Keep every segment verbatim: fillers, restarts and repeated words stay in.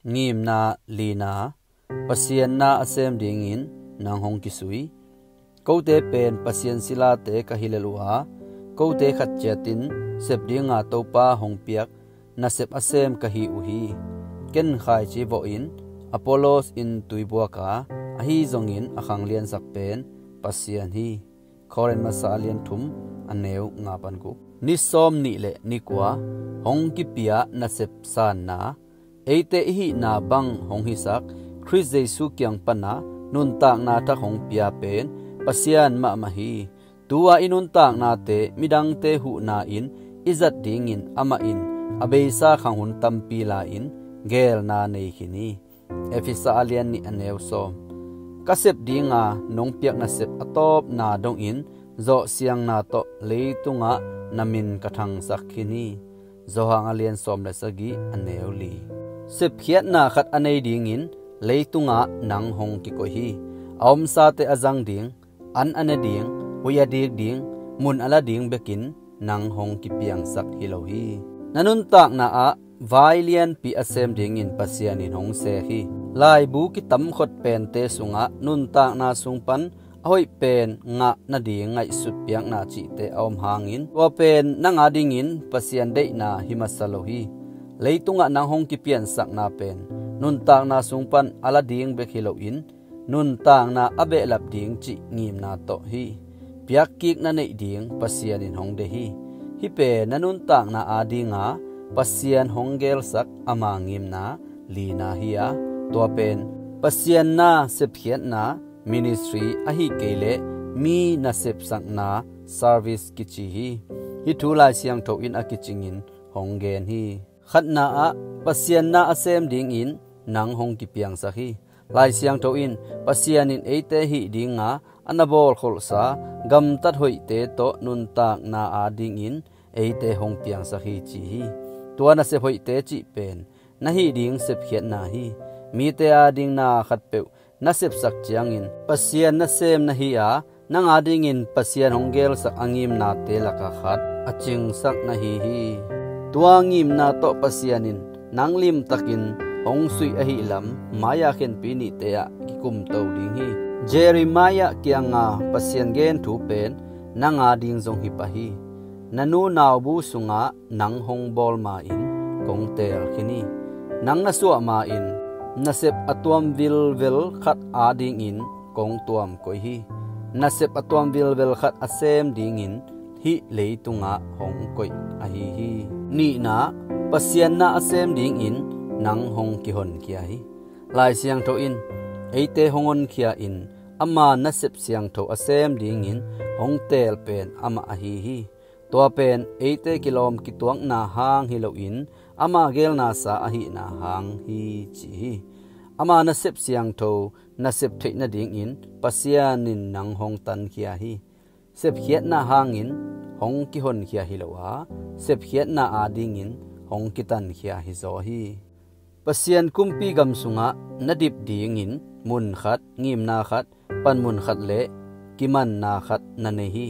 Ngimna lina, Pasian na a sem dingin nang hong kisui. Kote pen Pasian silate ka hi lel uh a, kote khat ciatin sep dinga Topa hong piak nasep a sem ka hi uh hi. Ken khaici vawhin Apollos in tuibuak a, ahi zongin a khangliansak pen Pasian hi. Korin masa a lian thum, a neu nga pan guk. Ni sawm nih le ni kua hong kipia nasep sanna, eite i hihna bang hong hisak Khrist Jesu kiang pana nuntakna thak hong pia pen Pasian mahmah hi. Tua i nuntaknate midangte huhna in i zat dingin amah in a beisa khang hun tampi la-in geelna nei khin hi. Efesa a lian nih, a neu sawm. Ka sep dinga nong piak nasep a tawpna dongin zawhsiangna tawh leitungah na min ka thangsak khin hi. Johan a lian sawm le sagih, a neu li. Sepkhiatna khat a nei dingin leitungah nang hong kikoih hi. A omsate a zang ding, an a ne ding, huih a dik ding, mun a la ding bekin nang hong kipiangsak hi lo hi. Na nuntakna ah vai lianpi a sem dingin Pasian in hong sek hi. Laibu kitamkhot pente sungah nuntakna sung pan a hoih pen ngah nading ngaihsut piakna cihte a om hangin, tua pen nang adingin Pasian deihna hi masa lo hi. Leitungah nang hong kipiansakna pen nuntakna sung pan a la ding bek hi loin, nuntakna a behlap ding cih ngimna tawh hi. Piakkik na neih ding Pasian in hong deih hi. Hih pen na nuntakna adinga Pasian hong gelsak ama ngimna lina hi a, tua pen Pasian na sepkhiatna, ministry, ahi kei leh mi nasepsakna, service, kici hi. Hih thu Lai Siangtho in a kicingin hong gen hi. Khatna ah, Pasian na a sem dingin nang hong kipiangsak hi. Lai Siangtho in Pasian in eite hih dinga a na bawlkholhsa gamtat hoihte tawh nuntakna adingin eite hong piangsak hi ci hi. Tua nasep hoihte cih pen na hih ding sepkhiatna hi. Mite ading na khatpeuh na sepsak ciangin Pasian na sem na hi a, nang adingin Pasian hong gelsak a ngimnate laka khat a cingsak na hi hi. Tua ngimna tawh Pasian in nang limtakin hong suih ahihlam mai-a khenpi nihte ah kikumto ding hi. Jeremiah kianga Pasian gen thu pen nang ading zong hi pah hi. Na nu naubu sungah nang hong bawl ma-in kong teel khin hi. Nang na suah ma-in nasep a tuam vilvel khat adingin kong tuam koih hi. Nasep a tuam vilvel khat a sem dingin hih leitungah hong koih ahi hi. Nihna, Pasian na a sem dingin nang hong kihonkhia hi. Lai Siangtho in eite hong honkhia in ama nasep siangtho a sem dingin hong teel pen amah ahi hi. Tua pen eite kilawm kituakna hang hi loin ama gelnasa ahihna hang hi ci hi. Ama nasep siangtho na sep theih nadingin Pasian in nang hong tankhia hi. Sepkhiatna hangin hong kihonkhia hi lo a, sepkhiatna adingin hong kitankhia hi zaw hi. Pasian kumpi gam sungah na dip dingin mun khat, ngimna khat, panmun khat le kimanna khat na nei hi.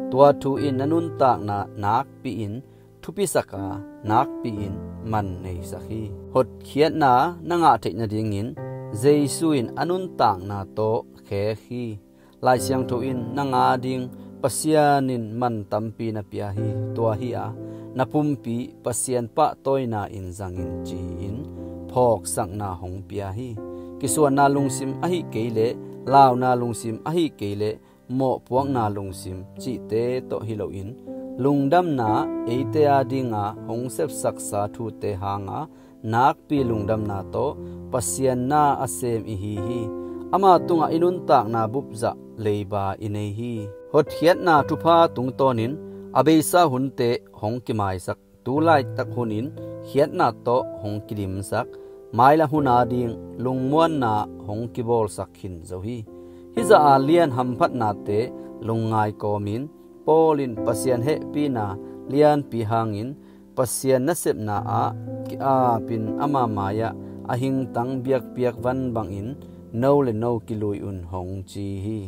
Tua thu in na nuntakna nakpi-in thupisak a, nakpi-in man neisak hi. Hotkhiatna na ngah theih nadingin Jesu in a nuntakna tawh khek hi. Lai Siangtho in nang ading Pasian in man tampi na pia hi. Tua hi a, na pumpi Pasian pahtawina in zangin ci-in phawksakna hong pia hi. Kisuanna lungsim ahi kei leh, launa lungsim ahi kei leh, mawhpuakna lungsim cihte tawh hi loin, lungdamna eite adinga hong sepsaksa thute hanga nakpi lungdamna tawh Pasian na a sem i hi hi. Ama tungah i nuntakna bupzah leiba i nei hi. Hotkhiatna thupha tungtawnin a beisa hunte hong kimaisak, tu laitak hunin khiatna tawh hong kidimsak, mailam hun ading lungmuanna hong kibawlsak khin zo hi. Hih zah a lian hamphatnate lungngai kawmin Paul in Pasian hehpihna lianpi hangin Pasian nasepna ah ki-apin ama mai-ah a hingtang biakpiak van bangin no le no kilui un hong ci hi.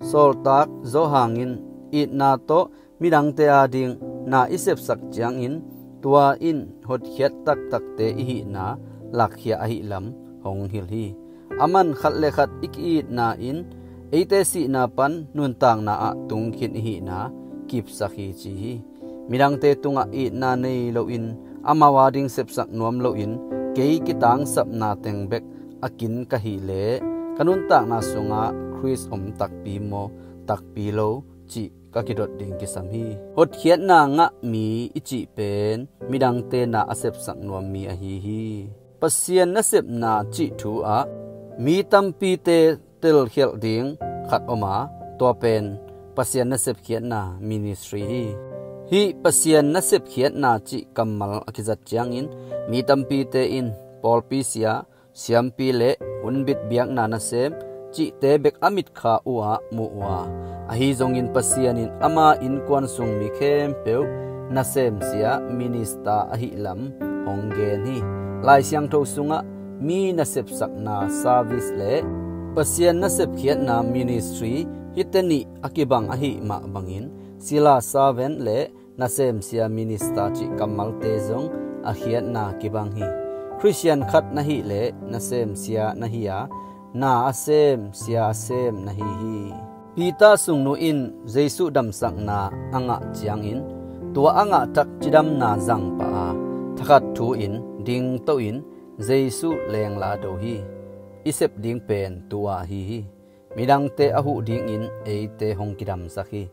Sawltak Johan in itna tawh midangte ading na i sepsak ciangin tua in hotkhiat taktakte i hihna lakkhia ahihlam hong hilh hi. Aman khat le khat i ki-itna in eite sihna pan nuntakna ah tungkhin ihihna kipsak hi ci hi. Midangte tungah itna nei loin amau ading sepsak nuam loin kei kitangsapna teng bek a kin ka hih leh ka nuntakna sungah Khrist om takpi maw, takpi lo cih ka kidot ding kisam hi. Hotkhiatna ngah mi i cih pen midangte na a sepsak nuam mi ahi hi. Pasian nasepna cih thu ah mi tampite telkhialh ding khat om a, tua pen Pasian nasepkhiatna ministry hi. Hih Pasian nasepkhiatna cih kammal a kizat ciangin mi tampite in pawlpi sia, siampi le hunbit biakna nasem cihte bek a mitkha uh ah mu uh a, ahi zongin Pasian in ama innkuan sung mi khempeuh nasemsia minister ahihlam hong gen hi. Lai Siangtho sungah mi nasepsakna service le Pasian nasepkhiatna ministry hihte nih a kibang ahih mah bangin sila servant le nasemsia minister cih kammalte zong a khiatna kibang hi. Khristian khat na hih leh nasemsia na hi a, na a sem, sia a sem na hi hi. Peter sungnu in Jesuh damsakna a ngah ciangin tua a ngah thak cidamna zangpah a, thakhat thu-in dingto-in Jesuh lengla do hi. I sep ding pen tua ahi hi. Midangte a huh dingin eite hong kidamsak hi.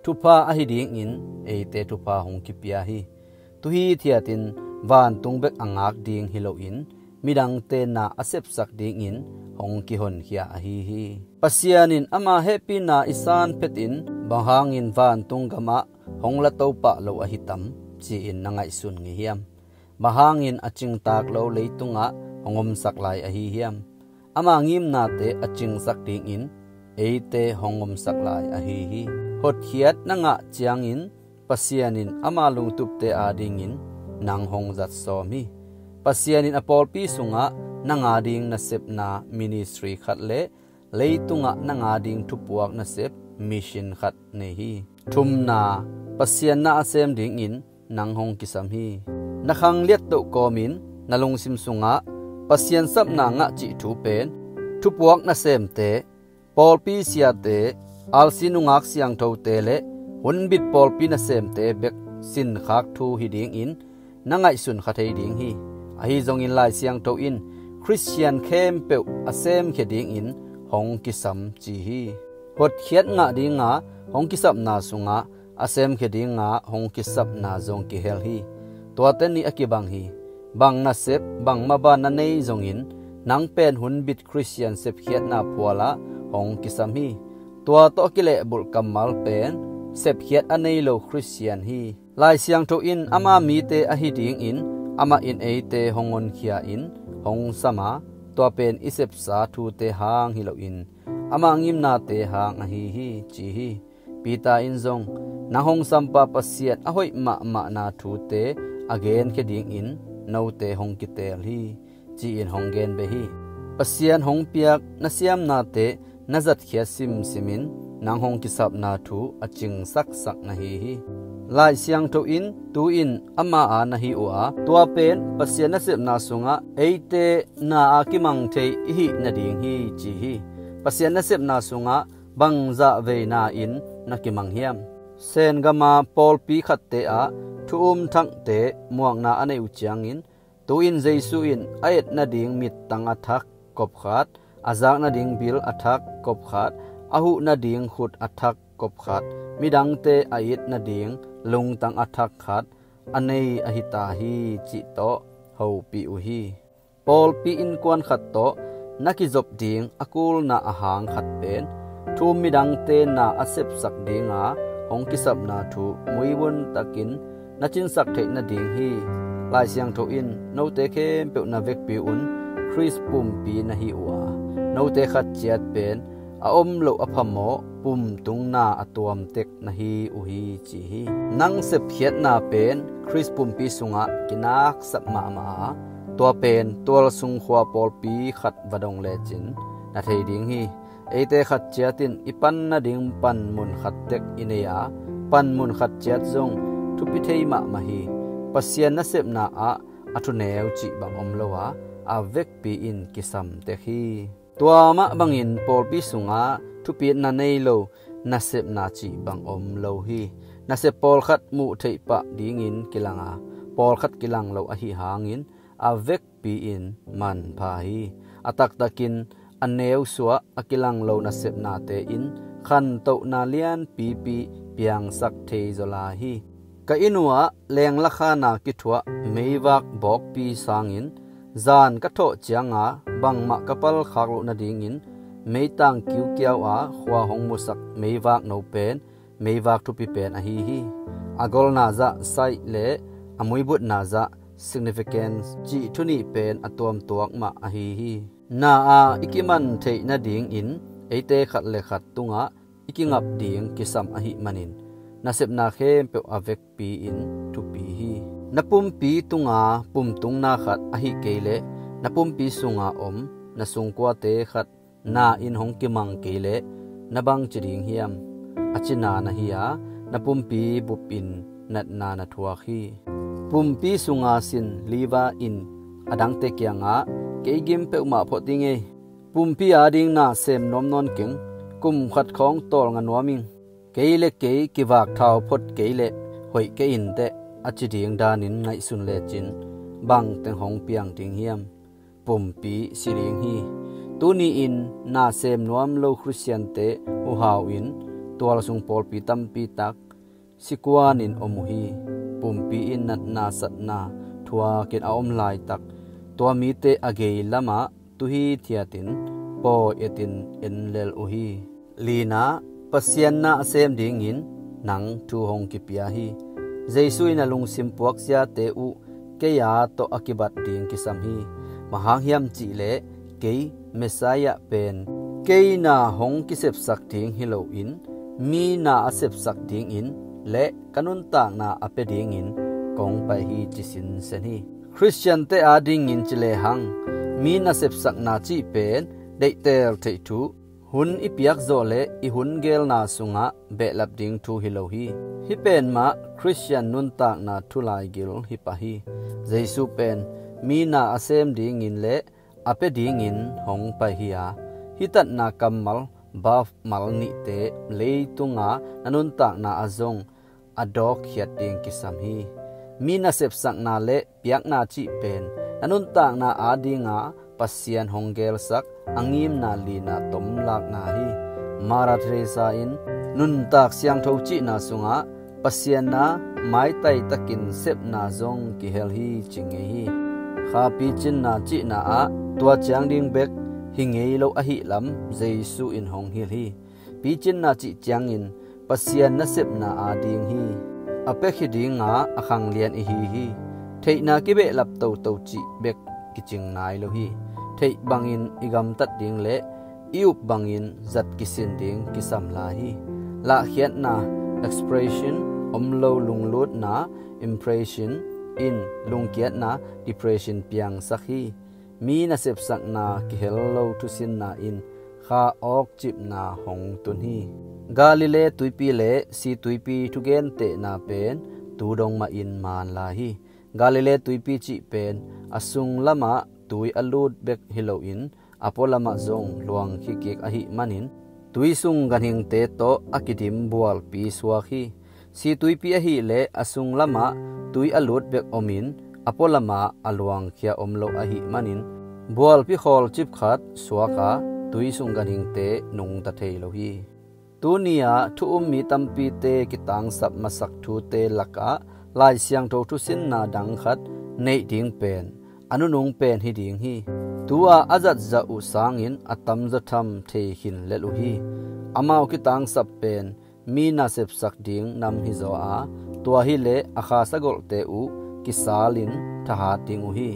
Thupha ahi dingin eite thupha hong kipia hi. Tuhi thiatin vantung bek a ngak ding hi loin midangte na a sepsak dingin hong kihonkhia ahi hi. Pasian in ama hehpihna i san phetin bang hangin vantung gamah hong la to pah lo ahi tam ci-in na ngaihsun ngei hiam? Bang hangin a cingtak lo leitungah hong omsak lai ahi hiam? Ama ngimnate a cingsak dingin eite hong omsak lai ahi hi. Hotkhiat na ngah ciangin Pasian in ama lungtupte adingin nang hong zatsawm hi. Pasian in a pawlpi sungah nang ading nasepna ministry khat le leitungah nang ading thupuak nasep mission khat nei hi. Thumna, Pasian na a sem dingin nang hong kisam hi. Na khang liattoh kawmin na lungsim sungah Pasian sapna ngah cih thu pen thupuak nasemte, pawlpi siate, alsi nungak siangthote le hunbit pawlpi nasemte bek sinkhak thu hi dingin na ngaihsun kha thei ding hi. Ahi zongin Lai Siangtho in Khristian khempeuh a semkhia dingin hong kisam ci hi. Hotkhiat ngah dinga hong kisapna sungah a semkhia dinga hong kisapna zong kihel hi. Tuate nih a kibang hi. Bang nasep, bang maban na nei zongin nang pen hunbit Khristian sepkhiatna phualah hong kisam hi. Tua tawh a kilehbulh kammal pen sepkhiat a nei lo Khristian hi. Lai Siangtho in ama mite ahi dingin amah in eite hong honkhia in hong sam a, tua pen i sepsa thute hang hi loin ama ngimnate hang ahi hi ci hi. Peter in zong, nang hong sampa Pasian a hoih mahmahna thute a genkhia dingin note hong kiteel hi, ci-in hong gen beh hi. Pasian hong piak na siamnate na zatkhiat simsimin nang hong kisapna thu a cingsaksak na hi hi. Lai Siangtho in tu-in ama a na hi uh a, tua pen Pasian nasepna sungah eite na a kimang thei i hih nading hi ci hi. Pasian nasepna sungah bangzah veina in na kimang hiam? Sengama pawlpi khatte ah thu-um thangte muakna a neih uh ciangin tu-in Jesuh in a et nading mittang a thak kop khat, a zak nading bil a thak kop khat, a huh nading khut a thak kop khat, midangte a it nading lungtang a thak khat a nei ahi ta hi cih tawh hopih uh hi. Pawlpi innkuan khat tawh na kizop ding a kulna a hang khat pen thu-um midangte na a sepsak dinga hong kisapna thu muivun takin na cinsak theih nading hi. Lai Siangtho in note khempeuh na vekpi un Khrist pumpi na hi uh a, note khat ciat pen a om loh a phamawh pumtung na a tuamtek na hi uh hi ci hi. Nang sepkhiatna pen Khrist pumpi sungah kinaksak mahmah a, tua pen tualsung khua pawlpi khat va dong lecin na thei ding hi. Eite khat ciat in i pan nading panmun khat tek i nei a, panmun khat ciat zong thupi thei mahmah hi. Pasian nasepna ah a thuneu cih bang om lo a, a vekpi in kisam tek hi. Tua mah bangin pawlpi sungah thupitna nei lo nasepna cih bang om lo hi. Nasep pawlkhat muh theih pah dingin kilang a, pawlkhat kilang lo ahi hangin a vekpi in manpha hi. A taktakin a neusuah a kilang lo nasepnate in khantohna lianpipi piangsak thei zaw lai hi. Ka inn uhah lenglakhan a kithuah meivak bawkpi sangin zan ka thawh cianga bangmah ka palkhak loh nadingin meitang kiukiau a khua hong musak meivak no pen meivak thupi pen ahi hi. A golna zah size le a muibutna zah significance cih thu nih pen a tuamtuak mah ahi hi. Na a i kiman theih nadingin eite khat le khat tungah i kingap ding kisam ahih manin nasepna khempeuh a vekpi in thupi hi. Na pumpi tunga pumtungna khat ahi kei leh na pumpi sunga om na sungkuate khat na in hong kimang kei leh na bangci ding hiam? A cina na hi a, na pumpi bupin natna na thuak hi. Pumpi sunga sin liver in a dangte kiangah kei gim peuhmah phot ding ei. Pumpi ading na sem nuam nawn keng, kum khat khawng tawlnga nuam ing. Kei le kei kivak thau phot kei leh hoih kei inteh a ci ding danin ngaihsun lecin bangteng hong piang ding hiam? Pumpi si ding hi. Tuni-in na sem nuam lo Khristiante huhau in tualsung pawlpi tampi tak sikuanin om uh hi. Pumpi in natna satna thuakin a om laitak tua mite a gei lamah tuhi thiatin pawi etin en lel uh hi. Lina, Pasian na a sem dingin nang thu hong kipia hi. Jesu in a lungsim puakziate uh kei a tawh a kibat ding kisam hi. Bang hang hiam cihleh kei Messiah pen kei na hong kisepsak ding hi loin mi na a sepsak dingin le ka nuntakna a pia dingin kong pai hi ci sinsen hi. Khristiante adingin ci lehang mi na sepsakna cih pen deihtel theih thu hun i piak zawh le i hun gelna sungah behlap ding thu hi lo hi. Hih pen mah Khristian nuntakna thu laigil hi pah hi. Jesu pen mi na a sem dingin le a pia dingin hong pai hi a, hih tatna kammal, birth mal nihte leitunga na nuntakna a zong a dawkkhiat ding kisam hi. Mi na sepsakna le piakna cih pen na nuntakna adinga Pasian hong gelsak a ngimna lina tomlakna hi. Mother Teresa in nuntak siangtho cihna sungah Pasian na maitai takin sepna zong kihel hi ci ngei hi. Kha picinna cihna ah tua ciang ding bek hi ngei lo ahih lam Jesu in hong hilh hi. Picinna cih ciangin Pasian nasepna ading hi. A pek hi dinga a khanglian i hi hi. Theihna kibehlap toto cih bek kicing nai lo hi. Theih bangin i gamtat ding le i up bangin zat kisin ding kisam lai hi. Lahkhiatna, expression, om lo lunglutna, impression, in lungkiatna, depression piangsak hi. Mi nasepsakna kihel lo thusinna in kha awkcipna hong tun hi. Galilee tuipi le si tuipi thugentehna pen tu dong mahin maan lai hi. Galilee tuipi cih pen a sung lamah tui a lut bek hi loin a pualamah zong luang khikik ahih manin tui sung ganhingte tawh a kidim bualpi suak hi. Si tuipi ahileh a sung lamah tui a lut bek omin a pualamah a luangkhia om lo ahih manin bualpi khawlcip khat suaka tui sung ganhingte nungta thei lo hi. Tuni-ah thu um mi tampite kitangsap masak thute lakah Lai Siangtho thusinna dang khat neih ding pen a nunung pen hi ding hi. Tu-a a zatzah uh sangin a tamzaw tham thei khin lel uh hi. Amau kitangsap pen mi nasepsak ding nam hizaw a, tua hileh a kha sagolhte uh kisalin thahat ding uh hi.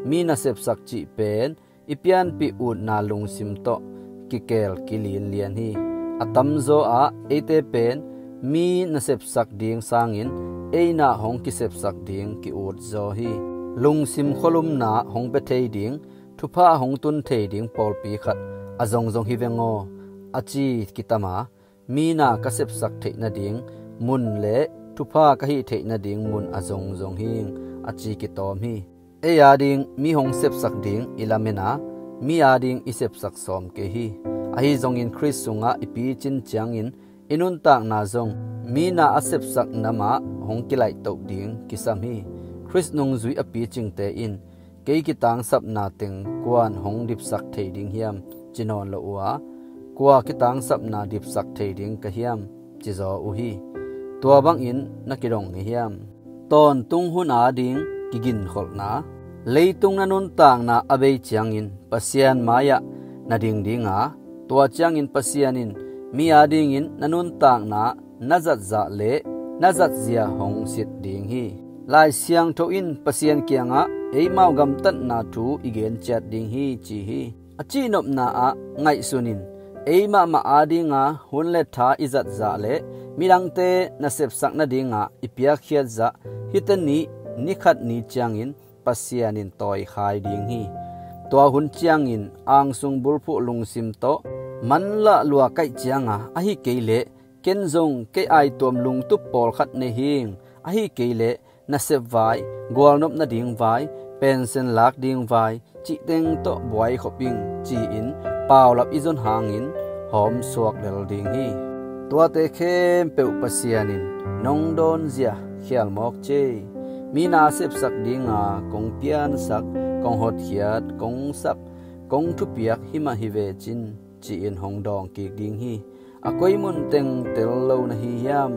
Mi nasepsak cih pen i pianpih utna lungsim tawh kikel kilinlian hi. A tamzaw ah eite pen mi nasepsak ding sangin eina hong kisepsak ding ki-utzaw hi. Lungsim khualumna hong pia thei ding, thupha hong tun thei ding pawlpi khat a zongzong hi veng aw a ci kitama, mi na ka sepsak theih nading mun le thupha ka hih theih nading mun a zongzong hing a ci kitawm hi. Ei ading mi hong sepsak ding i lamen a, mi ading i sepsak sawm kei hi. Ahi zongin Khrist sungah i picin ciangin i nuntakna zong mi na a sepsak namah hong kilaihtoh ding kisam hi. Khrist nungzui a picingte in, "Kei kitangsapna teng kuan hong dipsak thei ding hiam?" ci nawn lo uh a, "Kua kitangsapna dipsak thei ding ka hiam?" ci zaw uh hi. Tua bangin na kidong ngei hiam? Tawntung hun ading kiginkholhna. Leitung na nuntakna a bei ciangin Pasian mai-ah na ding dinga, tua ciangin Pasian in mi adingin na nuntakna na zatzah le na zatzia hong sit ding hi. Lai Siangtho in Pasian kiangah eimau gamtatna thu i gen ciat ding hi ci hi. A cihnopna ah ngaihsun in, ei mahmah adinga hun le tha i zatzah le midangte na sepsak nadinga i piakkhiat zah hite ni, ni khat ni ciangin Pasian in tawikhai ding hi. Tua hun ciangin angsung bulphuh lungsim tawh manlah lua kaih cianga, ahi kei leh ken zong kei aituam lungtup pawlkhat nei hing, ahi kei leh nasep vai, gualnop nading vai, pensen lak ding vai, cih teng tawh buai khop ing, ci-in paulap i zon hangin hawm suak lel ding hi. Tuate khempeuh Pasian in nong dawnzia khial mawk cei. Mi na sepsak dinga kong piansak, kong hotkhiat, kong sak, kong thupiak himah hi ve cin, ci-in hong dawng kik ding hi. A koi mun teng tel lo na hi hiam?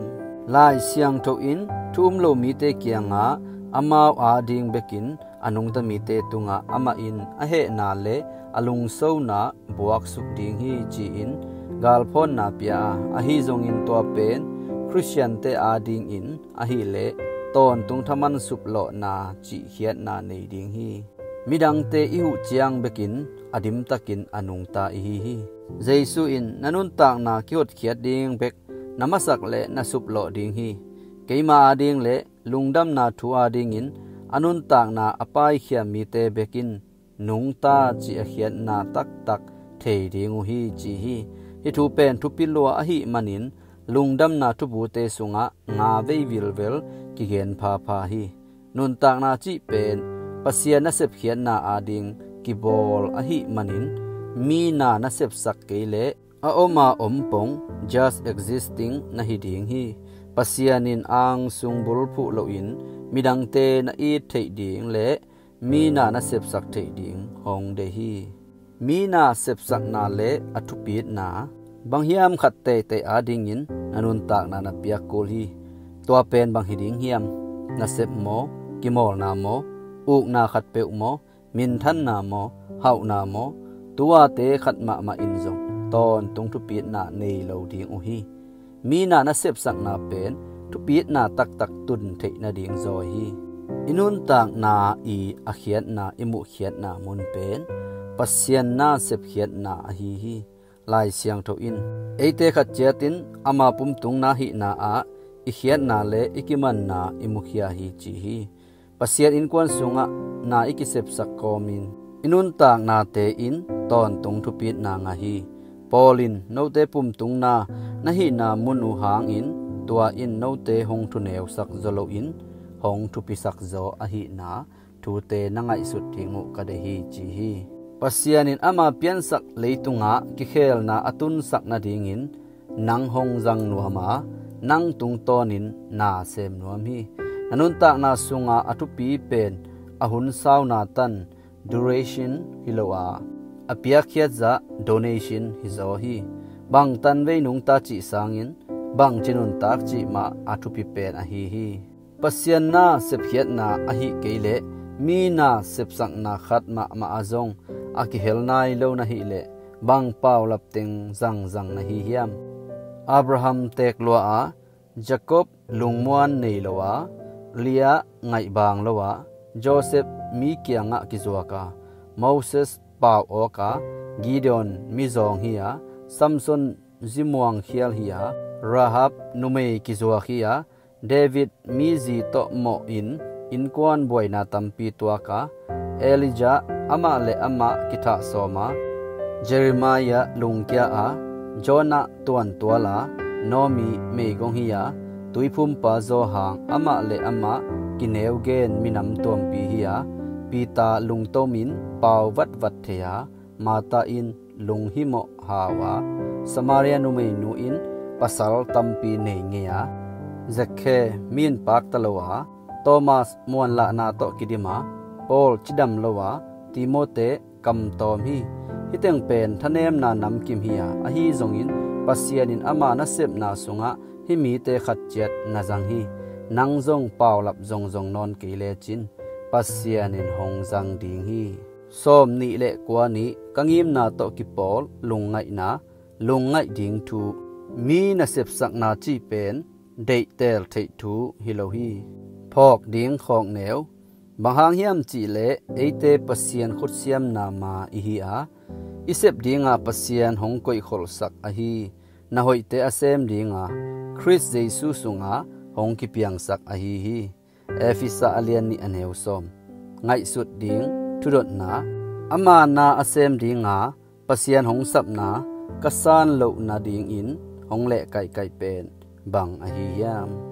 Lai Siangtho in thu um lo mite kiangah amau ading bekin a nungta mite tungah amah in a hehna le a lungsona buaksuk ding hi ci-in galphawnna pia a, ahi zongin tua pen Khristiante adingin ahileh tawntung thaman suplawhna cihkhiatna nei ding hi. Midangte i huh ciang bekin a dimtakin a nungta i hi hi. Jesu in na nuntakna kihotkhiat ding bek na masak le na suplawh ding hi. Keima ading le lungdamna thu adingin a nuntakna a paikhia mite bekin nungta ci a khiatna taktak thei ding uh hi ci hi. Hih thu pen thupi lua ahih manin lungdamna thubute sungah nga vei vilvel kigen phapha hi. Nuntakna cih pen Pasian na sepkhiatna ading kibawl ahih manin mi na na sepsak kei leh a om a om pong, just existing na hi ding hi. Pasian in angsung bulphuh loin midangte na it theih ding le mi na na sepsak theih ding hong deih hi. Mi na sepsakna le a thupitna. Bang hiam khat teitei adingin na nuntakna na piak kul hi. Tua pen bang hi ding hiam? Nasep maw? Kimawlna maw? Ukna khatpeuh maw? Minthanna maw? Hauhna maw? Tuate khat mahmah in zong tawntung thupitna nei lo ding uh hi. Mi na na sepsakna pen thupitna taktak tun theih nading zawi hi. I nuntakna i a khiatna, i muhkhiatna mun pen Pasian na sepkhiatna ahi hi. Lai Siangtho in eite khat ciatin ama pumtungna hihna ah i khiatna le i kimanna i mukhia hi ci hi. Pasian innkuan sungah na i kisepsak kawmin i nuntaknate in tawntung thupitna ngah hi. Paul in note pumtungna na hihna mun uh hangin tua in note hong thuneusak zaw loin hong thupisak zaw ahihna thute na ngaihsut ding uh ka deih hi ci hi. Pasian in ama piansak leitungah kikhelna a tunsak nadingin nang hong zang nuam a, nang tungtawnin na sem nuam hi. Na nuntakna sunga a thupi pen a hun sauna tan, duration hi lo a, a piakkhiat zah, donation hi zaw hi. Bang tanvei nungta cih sangin bangci nuntak cih mah a thupi pen ahi hi. Pasian na sepkhiatna ahih kei leh mi na sepsakna khat mahmah ah zong a kihel nai lo na hih leh bang paulap teng zangzang na hi hiam? Abraham teeklua a, Jacob lungmuan nei lo a, Leah ngaihbang lo a, Joseph mi kiangah kizuak a, Moses pau awk a, Gideon mizawng hi a, Samson zimuang khial hi a, Rahab numei kizuak hi a, David mizi tawh mawhin innkuan buaina tampi tuak a, Elijah amah le amah kithah sawm a, Jeremiah lungkia a, Jonah tuantual a, Naomi meigong hi a, tuiphumpa Johan amah le amah kineugen minam tuampi hi a, Peter lungtomin pau vatvat thei a, Martha in lunghimawh hau a, Samaria numeinu in pasal tampi nei ngei a, Zakkhe mi in pakta lo a, Thomas muanlahna tawh kidim a, Paul cidam lo a, Timote kamtawm hi. Hih teng pen thanemna namkim hi a, ahi zongin Pasian in ama nasepna sungah hih mite khat ciat na zang hi. Nang zong paulap zongzong nawn kei lecin Pasian in hong zang ding hi. Sawm nih le kua nih ka ngimna tawh kipawl lungngaihna, lungngaih ding thu, mi nasepsakna cih pen deihtel theih thu hi lo hi. Phawk ding khawkneu. Bang hang hiam cihleh eite Pasian khutsiamna ma i hi a, i sep dinga Pasian hong koihkholhsak ahi na hoihte a sem dinga Khrist Jesu sunga hong kipiangsak ahi hi. Efesa a lian nih a neu sawm. Ngaihsut ding thudotna. Ama na a sem dinga Pasian hong sapna ka san loh nadingin hong lehkaihkaih pen bang ahi hiam?